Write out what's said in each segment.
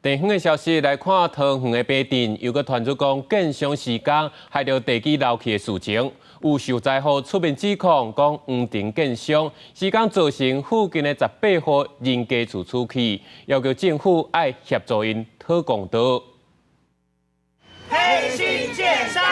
地方的消息來看，桃園的白鎮又閣傳出講建商施工害著地基流去的事情，有受災戶出面指控講黃庭建商施工造成附近的十八戶人家厝出去，要求政府愛協助𪜶討公道。黑心建商，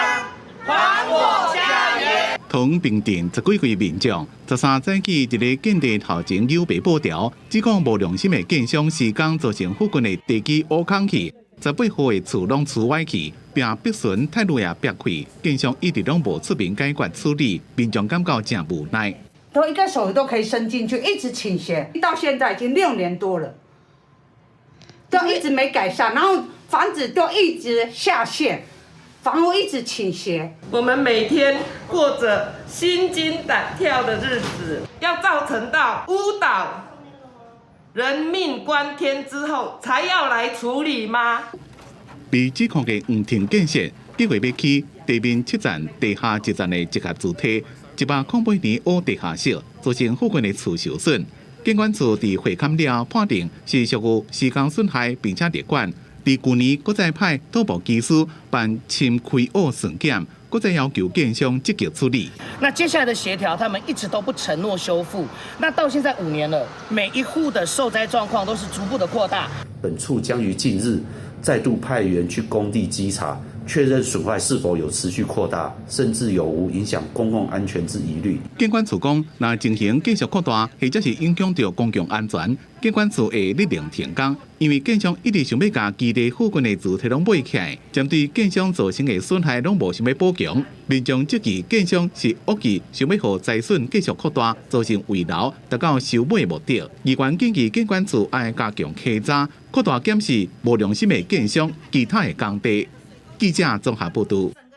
還我家園！桃園平鎮十幾位民眾，13早起佇咧建地頭前扭白布條，指控無良心的建商施工造成附近的地基挖空去，十八戶的厝攏出歪去，並逼損泰路也逼開，建商一直攏無出面解決處理，民眾感覺誠無奈。都一個手都可以伸進去，一直傾斜，到現在已經6年多了，都一直沒改善，然後房子都一直下陷。房屋一直傾斜，我們每天過着心驚膽跳的日子，要造成到屋倒人命關天之後，才要來處理嗎？被指控的黃庭建設計劃欲起地面七層、地下一層的集合住宅，108年挖地下室，造成附近的厝受損。建管處佇會勘了判定是屬於施工損害，並且列管。佇舊年，閣再派土木技師辦深開挖巡檢，閣再要求建商積極處理。那接下來的協調，他們一直都不承諾修復。那到現在5年了，每一戶的受災狀況都是逐步的擴大。本處將於近日再度派員去工地稽查，確認損壞是否有持續擴大，甚至有無影響公共安全之疑慮。建管處講，若情形繼續擴大，或者是影響著公共安全，建管處會勒令停工。因為建商一直想欲共基地附近的厝體攏買起來，針對建商造成的損害攏無想欲補償。民眾質疑建商是惡意想欲予災損繼續擴大，造成遺留，達到收買目的。議員建議建管處愛加強稽查，擴大檢視無良心的建商其他的工地。記者綜合報導。